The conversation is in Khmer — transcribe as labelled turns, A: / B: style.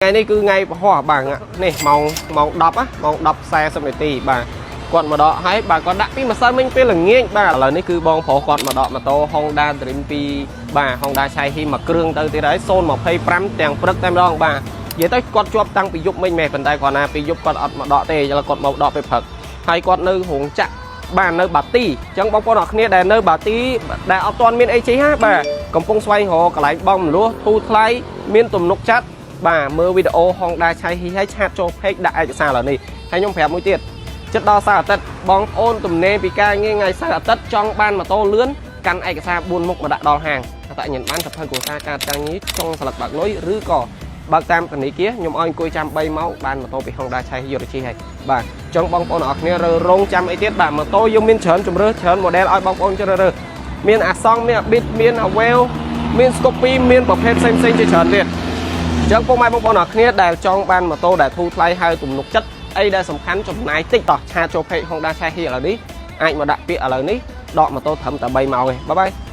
A: ថ្ងៃនេះគឺថ្ងៃពហុបាទនេះម៉ោងម៉ោង10ណាម៉ោង10:40នាទីបាទគាត់មកដកហើយបាទគាត់ដាក់ពីម្សិលមិញពេលល្ងាចបាទឥឡូវនេះគឺបងប្រុសគាត់មកដកម៉ូតូ Honda Dream 2បាទ Honda ឆៃហ៊ីមួយគ្រឿងទៅទៀតហើយ025ទាំងព្រឹកតែម្ដងបាទនិយាយទៅគាត់ជាប់តាំងពីយប់មិញមែនប៉ុន្តែគាត់ណាពីយប់គាត់អត់មកដកទេឥឡូវគាត់មកដកពេលព្រឹកហើយគាត់នៅរោងចក្របាទនៅបាទីអញ្ចឹងបងប្អូនអរគ្នាដែលនៅបាទីដែលអត់ទាន់មានអីជិះណាបាទកំពុងស្វែងរកកន្លែងបងមលួសធូរថ្លៃមានទំនុកចិត្តបាទមើលវីដេអូ Honda ឆៃហ៊ីហើយ chat ចូល page ដាក់ឯកសារឥឡូវនេះហើយខ្ញុំប្រាប់មួយទៀតចិត្តដល់សៅរ៍អាទិត្យបងប្អូនទំនេរពីការងារថ្ងៃសៅរ៍អាទិត្យចង់បានម៉ូតូលឿនកាន់ឯកសារ4មុខមកដាក់ដល់ហាងអត្តញ្ញាណប័ណ្ណសភៅគ្រួសារការការងារចុងស្លឹកបើកលុយឬក៏បើកតាមធនាគារខ្ញុំឲ្យអង្គុយចាំ3ម៉ោងបានម៉ូតូពី Honda ឆៃហ៊ីយន្តជិះហើយបាទចង់បងប្អូនអរគ្នារើរងចាំអីទៀតបាទម៉ូតូយើងមានច្រើនជម្រើសច្រើន model ឲ្យបងប្អូនជ្រើសរើសមានអាសង់មានអា Bit មានអា Wave មាន Scoopy មានប្រភេទផ្សេងៗជាច្រើនទៀតអញ្ចឹងពុកម៉ែបងប្អូនអរគ្នាដែលចង់បានម៉ូតូដែលធូរថ្លៃហើយទំនុកចិត្តអីដែលសំខាន់ចំណាយតិចតោះ chat ចូល page Honda ឆៃហ៊ីឥឡូវនេះអាចមកដាក់ពាក្យឥឡូវនេះដកម៉ូតូត្រឹមតែ3ម៉ោងឯង bye bye.